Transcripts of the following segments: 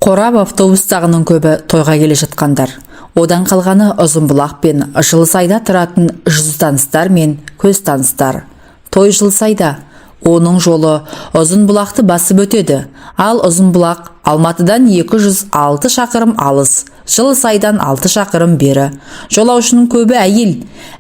Қорап автобустағының көбі тойға келе жатқандар. Одан қалғаны Ұзынбұлақ пен Жылысайда тұратын жүз таныстар мен көз таныстар. Той Жылысайда. Оның жолы Ұзынбұлақты басып өтеді. Ал Ұзынбұлақ Алматыдан 206 шақырым алыс, Жылысайдан 6 шақырым бері. Жолаушының көбі әйел.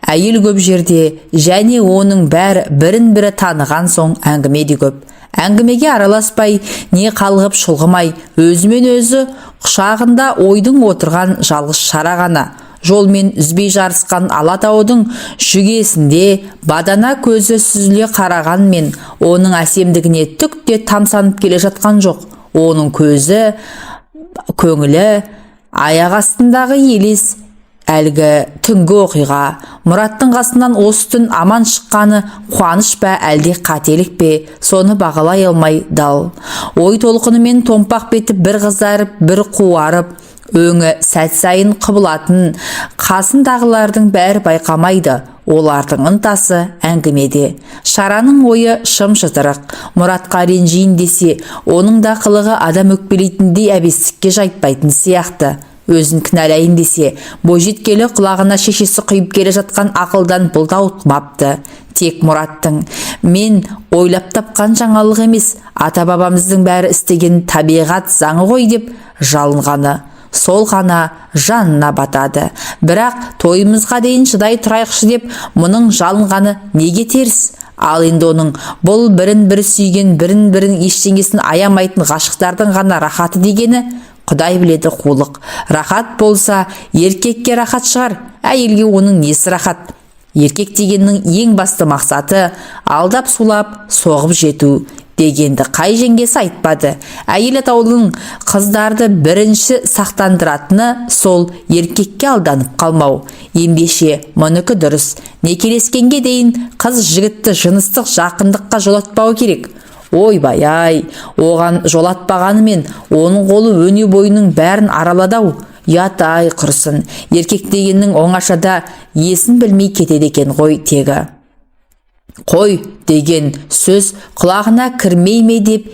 Әйел көп жерде және оның бәрі бірін-бірі таныған соң әңгіме де көп. Әңгімеге араласпай, не қалғып шұлғымай, өзімен өзі құшағында ойдың отырған жалғыз Шара ғана. Жолмен үзбей жарысқан Алатаудың жүгесінде бадана көзі сүзіле қарағанмен, оның әсемдігіне түк те тамсанып келе жатқан жоқ. Оның көзі, көңілі аяқ астындағы елес, әлгі түнгі оқиға, Мұраттың қасынан осы түн аман шыққаны қуаныш па, әлде қателік пе, соны бағалай алмай дал. Ой толқынымен томпақ беті бір қызарып, бір қуарып, өңі сәт сайын құбылатын қасындағылардың бәрі байқамайды. Олардың ынтасы әңгімеде. Шараның ойы шым-шытырық. Мұратқа ренжейін десе, оның да қылығы адам өкпелейтіндей әбестікке жайтпайтын сияқты. Өзін кінәлайын десе, бойжеткелі құлағына шешесі құйып келе жатқан ақылдан бұлт ауытқымапты. Тек Мұраттың мен ойлап тапқан жаңалық емес, ата-бабамыздың бәрі істеген табиғат заңы ғой деп жалынғаны сол ғана жанына батады. Бірақ тойымызға дейін шыдай тұрайықшы деп мұның жалынғаны неге теріс? Ал енді оның бұл бірін бірі сүйген, бірін бірін ештеңесін аямайтын ғашықтардың ғана рахаты дегені Құдай біледі қулық. Рахат болса, еркекке рахат шығар, әйелге оның несі рахат? Еркек дегеннің ең басты мақсаты алдап сулап соғып жету дегенді қай жеңгесі айтпады? Әйел атаулының қыздарды бірінші сақтандыратыны сол еркекке алданып қалмау. Ендеше мұныкі дұрыс. Некелескенге дейін қыз жігітті жыныстық жақындыққа жолатпау керек. Ойбай-ай, оған жолатпағанымен оның қолы өне бойының бәрін аралады-ау. Ұят-ай құрысын, еркек дегеннің оңашада есін білмей кетеді екен ғой тегі. Қой деген сөз құлағына кірмей ме деп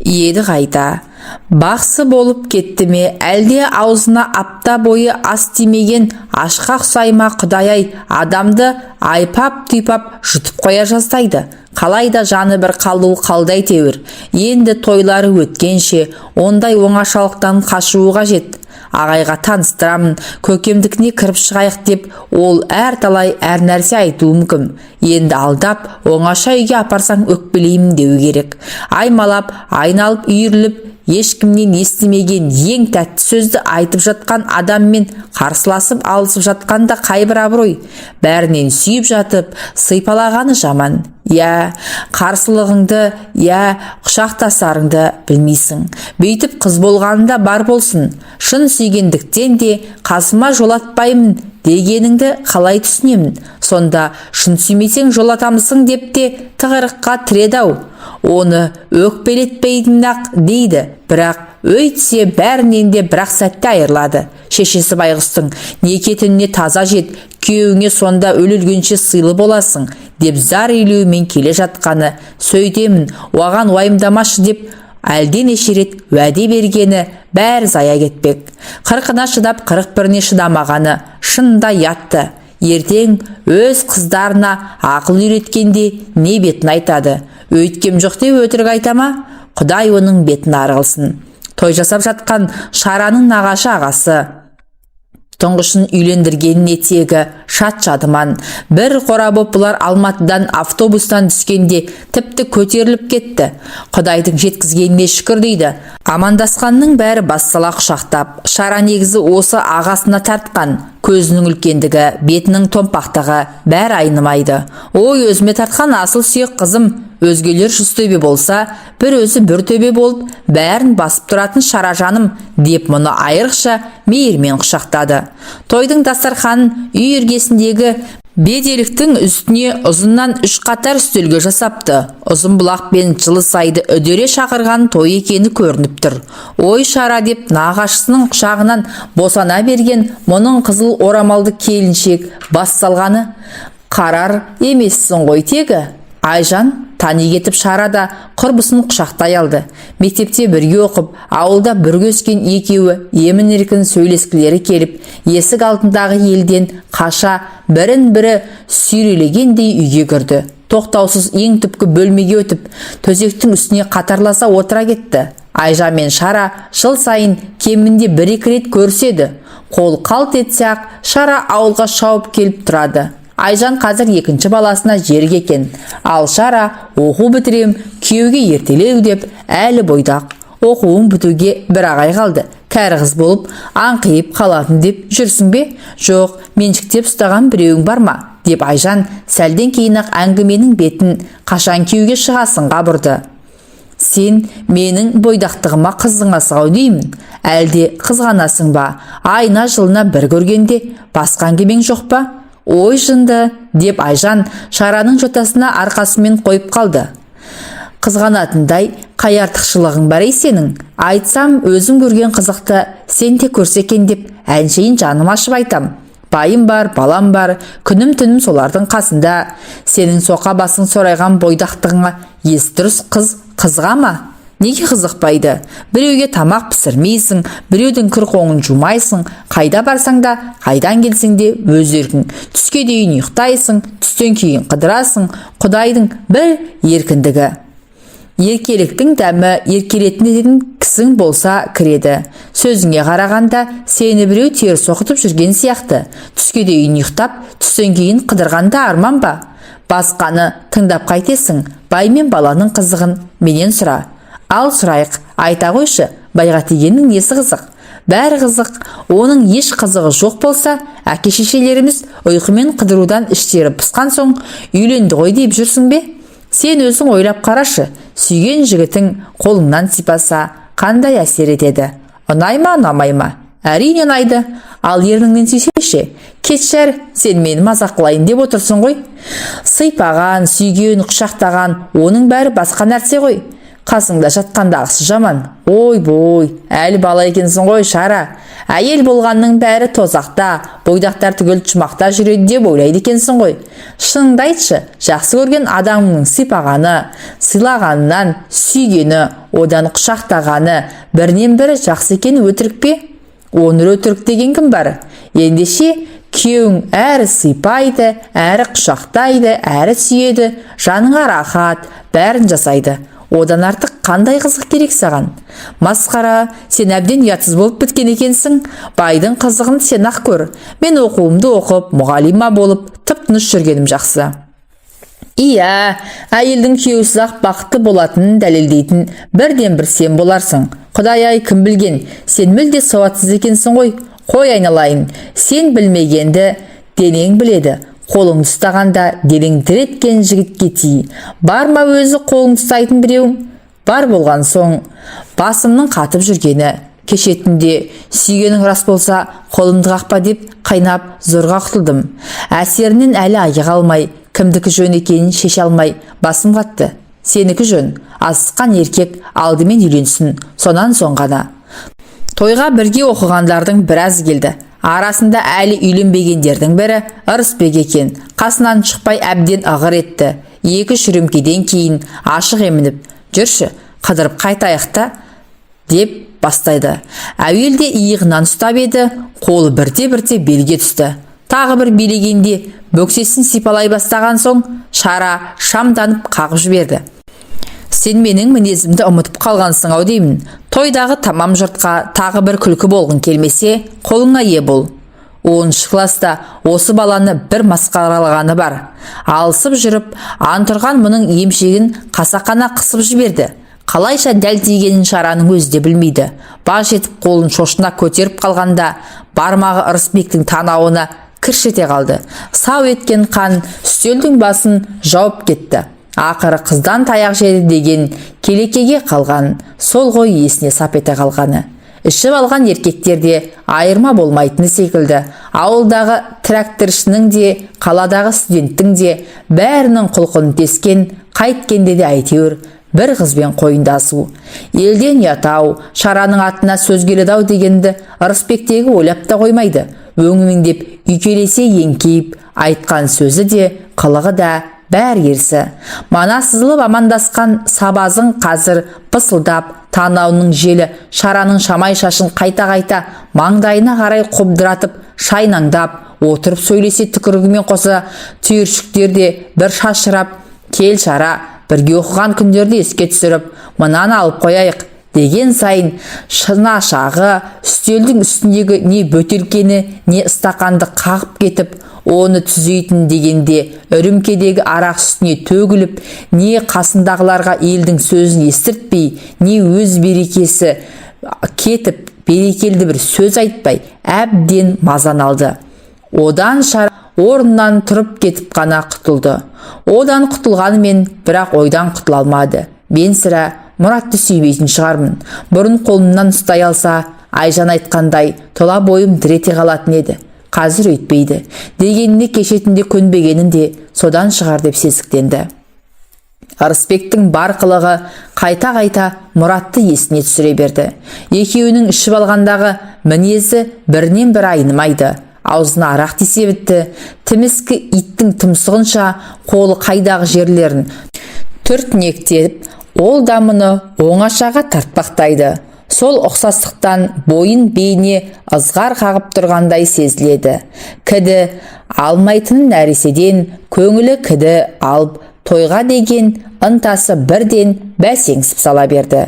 еді қайта. Бақсы болып кетті ме, әлде аузына апта бойы ас тимеген ашқа ұқсай ма, құдай-ай, адамды айпап-тұйпап жұтып қоя жаздайды. Қалай да жаны бір қалуы қалды әйтеуір. Енді тойлары өткенше ондай оңашалықтан қашуы қажет. Ағайға таныстырамын, көкемдікіне кіріп шығайық деп ол әрталай әр нәрсе айтуы мүмкін. Енді алдап, оңаша үйге апарсаң өкпелеймін деу керек. Аймалап, айналып үйіріліп, ешкімнен естімеген ең тәтті сөзді айтып жатқан адаммен қарсыласып алысып жатқанда қайбір абырой. Бәрінен сүйіп жатып, сыйпалағаны жаман. Я қарсылығыңды, я құшақтасарыңды білмейсің. Бүйтіп қыз болғанында бар болсын. Шын сүйгендіктен де қасыма жолатпаймын дегеніңді қалай түсінемін? Сонда шын сүймесең жолатамысың деп те тығырыққа тіреді-ау. Оны өкпелетпейтін-ақ дейді, бірақ өйтсе бәрінен де бірақ сәтте айырылады. Шешесі байғұстың неке түніне таза жет, күйеуіңе сонда өле-өлгенше сыйлы боласың деп зар илеумен келе жатқаны, сөйтемін, оған уайымдамашы деп әлденеше рет уәде бергені бәрі зая кетпек. 40-ына шыдап, 41-іне шыдамағаны шынында ұятты. Ертең өз қыздарына ақыл үйреткенде не бетін айтады? Өйткем жоқ деп өтірік айта ма? Құдай оның бетін ары қылсын. Той жасап жатқан Шараның нағашы ағасы. Тұңғышын үйлендіргеніне тегі шат-шадыман. Бір қора боп бұлар Алматыдан автобустан түскенде тіпті көтеріліп кетті. Құдайдың жеткізгеніне шүкір дейді. Амандасқанның бәрі бас сала құшақтап. Шара негізі осы ағасына тартқан. Көзінің үлкендігі, бетінің томпақтығы бәрі айнымайды. Ой, өзіме тартқан асыл сүйек қызым, өзгелер жүз төбе болса, бір өзі бір төбе болып, бәрін басып тұратын Шаражаным деп мұны айрықша мейірмен құшақтады. Тойдың дастарханын үй іргесіндегі беделіктің үстіне ұзыннан үш қатар үстелге жасапты. Ұзынбұлақ пен Жылысайды үдере шақырған той екені көрініп тұр. Ой, Шара деп нағашысының құшағынан босана берген мұның қызыл орамалды келіншек бас салғаны қарар емессің ғой тегі. Айжан тани кетіп, Шара да құрбысын құшақтай алды. Мектепте бірге оқып, ауылда бірге өскен екеуі емін-еркін сөйлескілері келіп, есік алдындағы елден қаша бірін бірі сүйрелегендей үйге кірді. Тоқтаусыз ең түпкі бөлмеге өтіп, төсектің үстіне қатарласа отыра кетті. Айжан мен Шара жыл сайын кемінде бір-екі рет көріседі. Қол қалт етсе-ақ, Шара ауылға шауып келіп тұрады. Айжан қазір екінші баласына жерік екен. Ал Шара оқу бітірем, күйеуге ертелеу деп әлі бойдақ. Оқуың бітуге бір ай қалды. Кәрі қыз болып аңқиып қалатын деп жүрсің бе? Жоқ, меншіктеп ұстаған біреуің бар ма? Деп Айжан сәлден кейін-ақ әңгіменің бетін қашан күйеуге шығасыңға бұрды. Сен менің бойдақтығыма қызығасың ау деймін. Әлде қызғанасың ба? Айна жылына бір көргенде басқа әңгімең жоқ па? Ой жынды, деп Айжан Шараның жотасына арқасымен қойып қалды. Қызғанатындай қай артықшылығың бар ей сенің? Айтсам, өзім көрген қызықты сен де көрсе екен деп әншейін жаным ашып айтам. Байым бар, балам бар, күнім түнім солардың қасында. Сенің соқа басың сорайған бойдақтығыңа ес дұрыс қыз қызыға ма? Неге қызықпайды? Біреуге тамақ пісірмейсің, біреудің кір қоңын жумайсың, қайда барсаң да, қайдан келсең де өз еркің. Түске дейін ұйықтайсың, түстен кейін қыдырасың. Құдайдың бір еркіндігі. Еркеліктің дәмі еркелететін кісің болса кіреді. Сөзіңе қарағанда сені біреу теріс оқытып жүрген сияқты. Түске дейін ұйықтап, түстен кейін қыдырғанда арман ба? Басқаны тыңдап қайтесің, бай мен баланың қызығын менен сұра. Ал сұрайық, айта қойшы, байға тигеннің несі қызық? Бәрі қызық. Оның еш қызығы жоқ болса, әке шешелеріміз ұйқымен қыдырудан іштері пысқан соң үйленді ғой деп жүрсің бе? Сен өзің ойлап қарашы, сүйген жігітің қолыңнан сипаса қандай әсер етеді? Ұнай ма, ұнамай ма? Әрине ұнайды. Ал ерніңнен сүйсе ше? Кетші, сен мені мазақ қылайын деп отырсың ғой. Сыйпаған, сүйген, құшақтаған, оның бәрі басқа нәрсе ғой. Қасыңда жатқандағысы жаман. Ой бой, әлі бала екенсің ғой, Шара. Әйел болғанның бәрі тозақта, бойдақтар түгел жұмақта жүреді деп ойлайды екенсің ғой. Шыныңды айтшы, жақсы көрген адамның сыйпағаны, сыйлағанынан, сүйгені, одан құшақтағаны бірінен бірі жақсы екені өтірік пе? Оны өтірік деген кім бар? Ендеше, күйеуің әрі сыйпайды, әрі құшақтайды, әрі сүйеді, жаныңа рахат, бәрін жасайды. Одан артық қандай қызық керек саған? Масқара, сен әбден ұятсыз болып біткен екенсің. Байдың қызығын сен ақ көр. Мен оқуымды оқып, мұғалима болып, тып-тыныш жүргенім жақсы. Иә, әйелдің күйеусіз ақ бақытты болатынын дәлелдейтін бірден бір сен боларсың. Құдай-ай, кім білген, сен мүлде сауатсыз екенсің ғой. Қой айналайын, сен білмегенді денең біледі. Қолыңды ұстағанда денең дір еткен жігітке ти. Бар ма өзі қолыңды ұстайтын біреуің? Бар болған соң басымның қатып жүргені. Кеше түнде сүйгенің рас болса, қолымды қақпа деп қайнап зорға құтылдым. Әсерінен әлі айыға алмай, кімдікі жөн екенін шеше алмай басым қатты. Сенікі жөн. Асыққан еркек алдымен үйленсін, сонан соң ғана. Тойға бірге оқығандардың біразы келді. Арасында әлі үйленбегендердің бірі Ырысбек екен. Қасынан шықпай әбден ығыр етті. Екі-үш рюмкеден кейін ашық емініп, жүрші, қыдырып қайтайық та, деп бастайды. Әуелде иығынан ұстап еді, қолы бірте-бірте белге түсті. Тағы бір билегенде бөксесін сипалай бастаған соң, Шара шамданып қағып жіберді. Сен менің мінезімді ұмытып қалғансың ау деймін. Тойдағы тамам жұртқа тағы бір күлкі болғың келмесе, қолыңа ие бол. 10 класста осы баланы бір масқаралағаны бар. Алысып жүріп, антұрған мұның емшегін қасақана қысып жіберді. Қалайша дәл тигенін Шараның өзі де білмейді. Баж етіп қолын шошына көтеріп қалғанда, бармағы Ырысбектің танауына кірш ете қалды. Сау еткен қан үстелдің басын жауып кетті. Ақыры қыздан таяқ жеді деген келекеге қалған, сол ғой есіне сап ете қалғаны. Ішіп алған еркектерде айырма болмайтыны секілді, ауылдағы тракторшының де, қаладағы студенттің де бәрінің құлқын тескен, қайткенде де әйтеуір бір қызбен қойындасу. Елден ұят-ау, Шараның атына сөз келеді-ау дегенді Ырысбектегі ойлап та қоймайды. Өңмеңдеп үйкелесе еңкейіп, айтқан сөзі де, қылығы да Бәрі ерсі. Мана сызылып амандасқан сабазың қазір пысылдап, танауының желі Шараның шамай шашын қайта-қайта маңдайына қарай қобдыратып, шайнаңдап отырып сөйлесе, түкірігімен қоса түйіршіктер де бір шашырап, «Кел, Шара, бірге оқыған күндерді еске түсіріп, мынаны алып қояйық» деген сайын шынашағы үстелдің үстіндегі не бөтелкені, не стақанды қағып кетіп, оны түзейтін дегенде үрімкедегі арақ үстіне төгіліп, не қасындағыларға елдің сөзін естіртпей, не өз берекесі кетіп, берекелді бір сөз айтпай, әбден мазан алды. Одан Шара орнынан тұрып кетіп қана құтылды. Одан құтылғанымен, бірақ ойдан құтыла алмады. «Мен сірә Мұратты сүймейтін шығармын. Бұрын қолымнан ұстай алса, Айжан айтқандай, тұла бойым дір ете қалатын еді. Қазір өйтпейді» дегеніне кеше түнде көнбегенім де содан шығар деп сезіктенді. Ырысбектің бар қылығы қайта-қайта Мұратты есіне түсіре берді. Екеуінің ішіп алғандағы мінезі бірінен бірі айнымайды. Аузына арақ тисе бітті, тіміскі иттің тұмсығынша қолы қайдағы жерлерін түртінектеп, ол да мұны оңашаға тартпақтайды. Сол ұқсастықтан бойын бейне ызғар қағып тұрғандай сезіледі. Кіді алмайтын нәрседен көңілі кіді алып, тойға деген ынтасы бірден бәсеңсіп сала берді.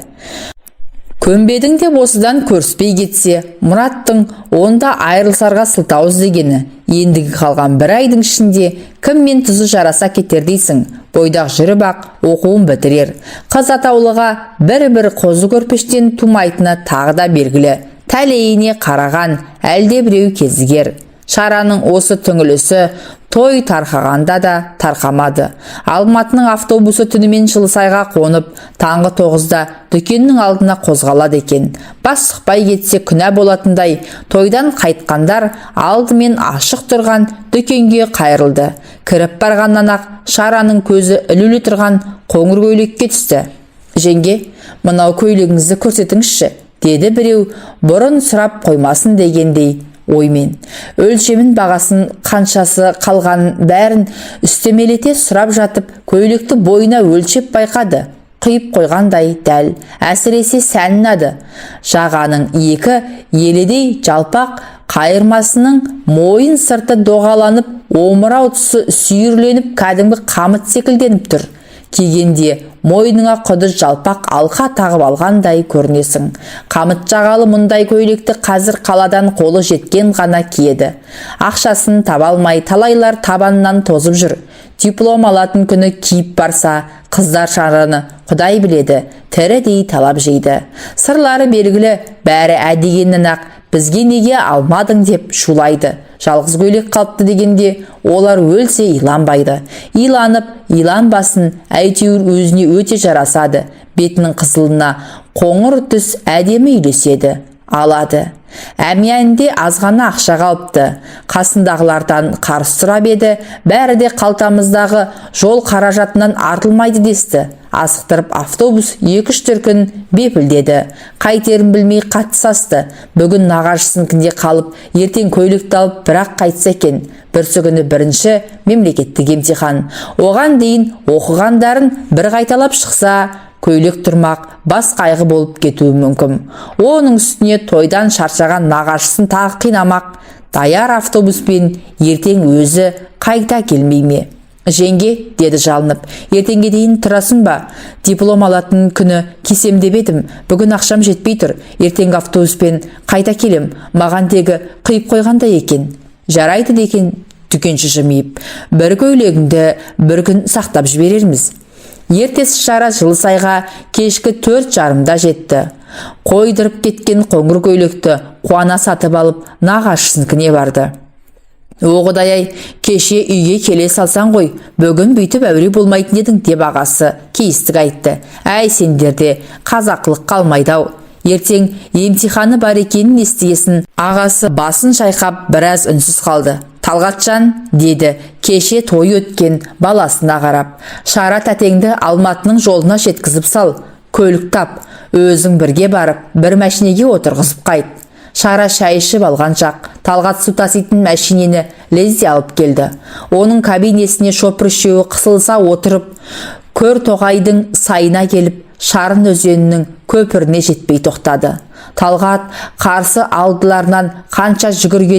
Көнбедің деп осыдан көріспей кетсе, Мұраттың онда айырылысарға сылтау іздегені. Ендігі қалған бір айдың ішінде кіммен тұзы жараса кетер дейсің? Бойдақ жүріп ақ оқуын бітірер. Қыз атаулыға бір-бір қозы көрпештен тумайтыны тағы да белгілі. Тәлейіне қараған әлде біреу кезігер. Шараның осы түңілісі той тарқағанда да тарқамады. Алматының автобусы түнімен Жылысайға қонып, таңғы 9-да дүкеннің алдына қозғалады екен. Бас сұқпай кетсе күнә болатындай, тойдан қайтқандар алдымен ашық тұрған дүкенге қайырылды. Кіріп барғаннан ақ Шараның көзі ілулі тұрған қоңыр көйлекке түсті. «Жеңге, мынау көйлегіңізді көрсетіңізші», – деді біреу, бұрын сұрап қоймасын дегендей оймен. Өлшемін, бағасын, қаншасы қалғанын, бәрін үстемелете сұрап жатып, көйлекті бойына өлшеп байқады. Құйып қойғандай дәл, әсіресе сән ұнады. Жағаның екі еледей жалпақ қайырмасының мойын сырты доғаланып, омырау тұсы сүйірленіп, кәдімгі қамыт секілденіп тұр. Кигенде мойныңа құдды жалпақ алқа тағып алғандай көрінесің. Қамыт жағалы мұндай көйлекті қазір қаладан қолы жеткен ғана киеді. Ақшасын таба алмай талайлар табаннан тозып жүр. Диплом алатын күні киіп барса, қыздар Шараны құдай біледі, тірідей талап жейді. Сырлары белгілі, бәрі ә дегеннен ақ «Бізге неге алмадың?» деп шулайды. Жалғыз көйлек қалыпты дегенде олар өлсе иланбайды. Иланып иланбасын, әйтеуір өзіне өте жарасады. Бетінің қызылына қоңыр түс әдемі үйлеседі. Алады. Әмиянінде азғана ақша қалыпты. Қасындағылардан қарыз сұрап еді, бәрі де «Қалтамыздағы жол қаражатынан артылмайды» десті. Асықтырып автобус екі-үш дүркін бепілдеді. Қайтерін білмей қатты састы. Бүгін нағашысыныкінде қалып, ертең көйлекті алып бірақ қайтса екен. Бүрсі күні бірінші мемлекеттік емтихан. Оған дейін оқығандарын бір қайталап шықса, көйлек тұрмақ бас қайғы болып кетуі мүмкін. Оның үстіне тойдан шаршаған нағашысын тағы қинамақ. Даяр автобуспен ертең өзі қайта келмей ме? «Жеңге, – деді жалынып, – ертеңге дейін тұрасың ба? Диплом алатын күні кисем деп едім, бүгін ақшам жетпей тұр. Ертеңгі автобуспен қайта келем. Маған тегі қиып қойғандай екен». «Жарайды», – деген дүкенші жымиып. «Бір көйлегіңді бір күн сақтап жіберерміз». Ертесі Шара Жылысайға кешкі 4:30-да жетті. Қойдырып кеткен қоңыр көйлекті қуана сатып алып, нағашысыныкіне барды. «О, құдай-ай, кеше үйге келе салсаң ғой, бүгін бүйтіп әуре болмайтын едің», – деп ағасы кейістік айтты. «Әй, сендерде қазақылық қалмайды-ау». Ертең емтиханы бар екенін естігесін, ағасы басын шайқап, біраз үнсіз қалды. «Талғатжан, – деді кеше той өткен баласына қарап, – Шара тәтеңді Алматының жолына жеткізіп сал. Көлік тап, өзің бірге барып, бір мәшинеге отырғызып қайт». Шара шай ішіп алған шақ. Талғат су таситын мәшинені Лезде алып келді. Оның кабинесіне шопыр үшеуі қысылыса отырып, Көртоғайдың сайына келіп, Шарын өзенінің көпіріне жетпей тоқтады. Талғат қарсы алдыларынан қанша жүгірген